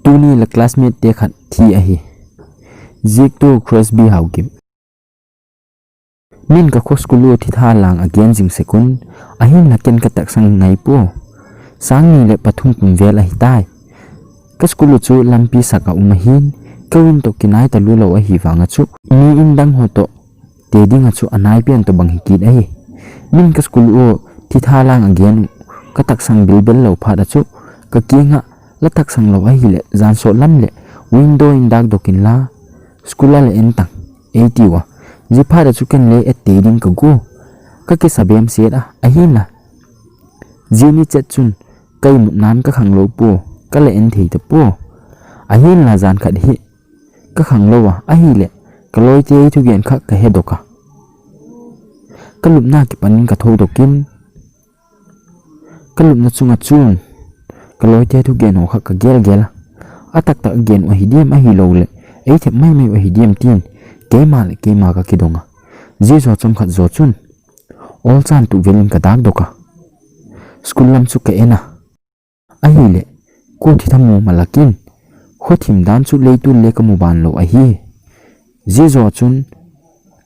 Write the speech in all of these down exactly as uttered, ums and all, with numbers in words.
Tuni la classmate te khat thi ahi. Ziak tu Crosby Haokip. Min ka kho school u thitha lang a gen jing sek un, ahinla ken ka taksang ngai poi. Sang ni le pathum kum vel ahi tai. Ka school u chu lampi sak a um ahin, ka in toh kinai talou ahi vang a chu mi in dang ho toh te ding a chu anai pen toh bang hi kit ahi. Min ka school u thitha lang a gen u ka taksang bilbel lou phat a chu ka kiang a la taksang lou ahile jan sot lam le window in dak dok in la school a la en tang ei tiu a. Zia phat a chu ken le et te ding ka go. Ka kisa bem set a, ahinla zia ni chet chun ka imut nan ka khang lou poi, ka la en thei ta poi. Ahinla jan khat hi ka khang lou a, ahile ka loi te thugen kha ka he dok a. Ka lupna kipan in ka tho dok in, ka lupna chung a chun ka loi te thugen ho kha ka gel gel a. A taktak gen u ahi diam ahilou le ei thep mai mai u ahi diam tin keima le keima ka kidong a. Zia jo chom khat jo chun ol chan tu vel in ka dak dok a. School lam chu ka en a. Ahile, kho thi thamu ma la kin, kho thim dan chu lei tu le ka mu ban lou ahi. Zia jo chun,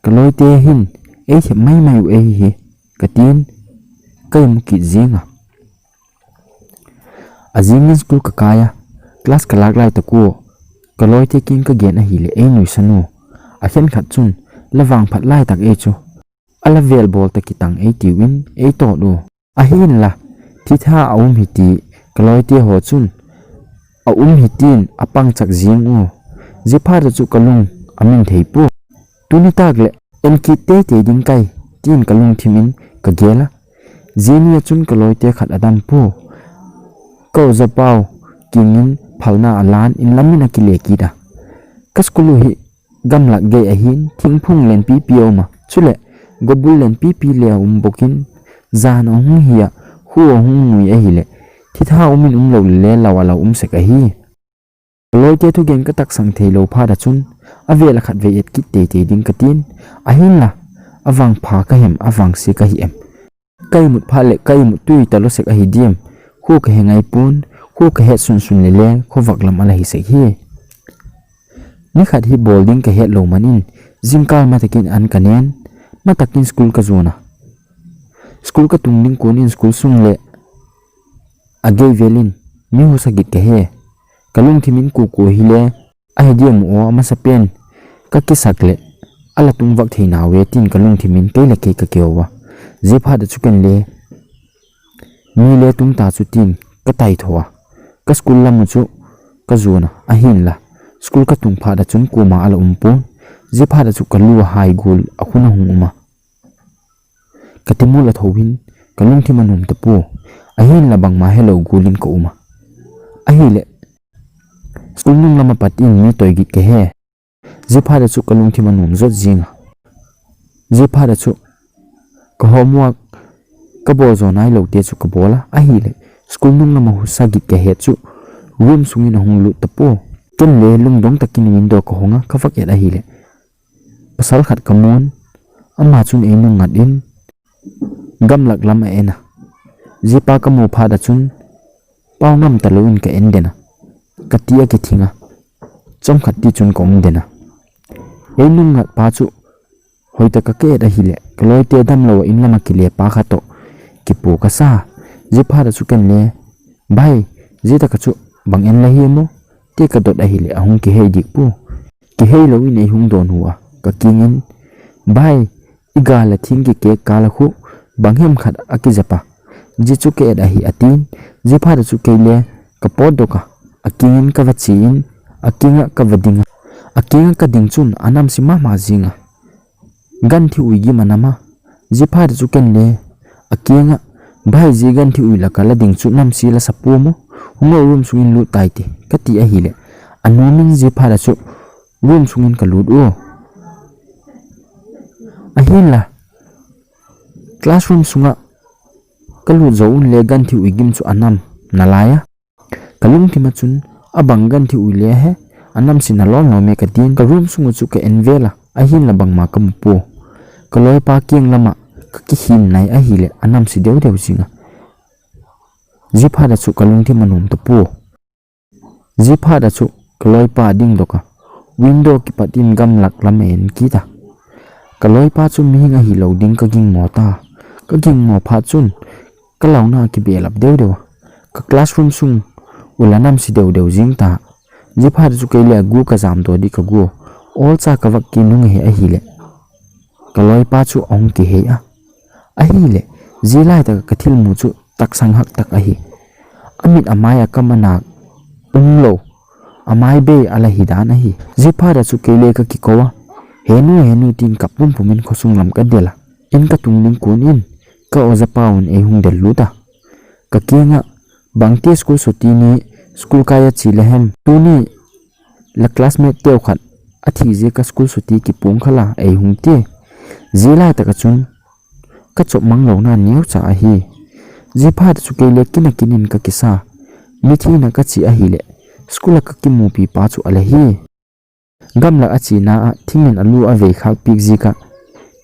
ka loi te hin ei thep mai mai u ahi hi, ka tin, ka imu kit jing a. A jing in school ka kai a, class ka lak lai tak u, ka loi te kiang ka gen ahile ei nuisan u. A khen khat chun, la vangphat lai tak ei chu. A la vel bol ta kitang ei tiu in, ei tot u. Ahinla, thitha a um hi ti ka loi te ho chun, a um hi tin a pang chak jing u. Zia phat a chu ka lung a min thei poi. Tuni tak le en kit tei tei ding kai, tin ka lungthim in ka gel a. Zia ni a chun ka loi te khat a dam poi. Ka u za pau, kiang in phalna a lan in lam in a kile kit a. Ka school u hi gamlak gei ahin, thingphung lenpipi a um a, chule gobul lenpipi le a um bok in, jan a hung hi a, kho a hung nui ahile, thitha um in um lou le lau a lau um sek ahi. Ka loi te thugen ka taksang thei lou phat a chun, a vel a khat vei et kit tei tei ding ka tin, ahinla, a vangpha ka hem, a vangse ka hi em. Ka imut phat le ka imut tui ta lou sek ahi diam. Kho ka he ngai pon, kho ka het sun sun le le, kho vak lam a la hi sek hi. Ni khat hi bol ding ka het lou man in, jingkal ma takin an ka nen, ma takin school ka jon a. School ka tung ding kon in school sung le a gei vel in mi husa git ka he. Ka lungthim in kho kho hi le, a he diam u a masa pen ka kisak le, a la tung vak thei nau e tin ka lungthim in kei le kei ka keu a. Zia phat a chu ken le, mi le tung ta chu tin ka tai tho a. Ka school lam u chu ka jon a, ahinla. School ka tung phat a chun koma a la um pon. Zia phat a chu ka lu a hai gul a khun a hung um a. Ka timul a tho hin, ka lungthim a nuam ta poi. Ahinla bangma he lou gul in ka um a. Ahile, school nung lam a pat in mi toi git ka he. Zia phat a chu ka lungthim a nuam jot jing a. Zia phat a chu ka homework ka bol jo nai lou te chu ka bol a. Ahile, school nung lam a husa git ka het chu room sung in a hung lut ta poi. Ken le lungdong takin window ka hong a, ka vak et ahile, pasal khat ka mun, ama chun ei nung ngat in, gamlak lam a en a. Zia pa ka mu phat a chun, pau ngam ta lou in ka en den a. Ka ti a kithing a. Chom khat ti chun ka um den a. Ei nung ngat pa chu, hoi ta ka ke et ahile, ka loi te dam lou a in lam a kile pa khat toh kipu ka sa. Zia phat a chu ken le, bai, zia ta ka chu bang en la hi mo, ti ka dot ahile, a hung kihei dik poi. Kihei lou in ei hung don u a, ka kiang in, bai, i gal a thing kikek kal a khu, bang hem khat a kijep a. Zia chu ka et ahi a tin, zia phat a chu kei le, ka pot dok a, a kiang in ka va che in, a kiang a ka va ding a. A kiang a ka ding chun, a nam si mama jing a. Gan thi ui gim a nam a. Zia phat a chu ken le, a kiang a, bai zia gan thi ui lak a la ding chu nam si la sa pum u, hung o room sung in lut tai ti, ka ti ahile. A nuam in zia phat a chu room sung in ka lut u. Ahinla, classroom sung a ka lut jo un le gan thi ui gim chu a nam nalai a. Ka lungthim a chun, a bang gan thi ui le he, a nam si nalom lom e ka tin, ka room sung u chu ka en vel a, ahinla bangma ka mu poi. Ka loi pa kiang lam a, ka kikhin nai ahile, a nam si deu deu jing a. Zia phat a chu ka lungthim a nuam ta poi. Jiphat a chu kaloipa dingdoh a, window kipat in gamlak lam a en kit a. Kaloipa chu mihing ahilou ding kagingmo ta. Kagingmo phat chun kalauna kibelap deudeu a, ka classroom sung ula namse deudeu jing ta. Jiphat a chu keile agu kajamdoh ding kagu, olcha kavak kinung ahi ahile, kaloipa chu ahung kihei a. Ahile, jilai tah a kathilmu chu taksang hak tah ahi. Amit amai a kam anak umlou, amai bei ala hidan ahi. Jiphat a chu keile kakikou a, "Henu, henu," tin kap pumpum in khosung lam kadel a. In katung ding kon in, ka ojapa'n eihung del lut a. Kakiang a, "Bangti school chuti ni school kai achi le hem? Tuni la classmate teu khat athi jeh a school chuti kipung khala," eihung ti. Jilai tah a chun kachop mang louna neocha ahi. Jiphat a chu keile kin a kin in kakisa. Mithina kachi ahile, school a kakimupi pa chu ala hi. Gamlak achena a thing in alu avei khak piak jeh a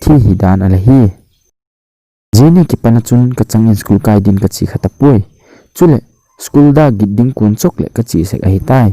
thi hidan ala hi. Jini kipat a chun kachang in school kai din kachi kha tapoi. Chule school dah git ding kon chok le kachi sek ahitai.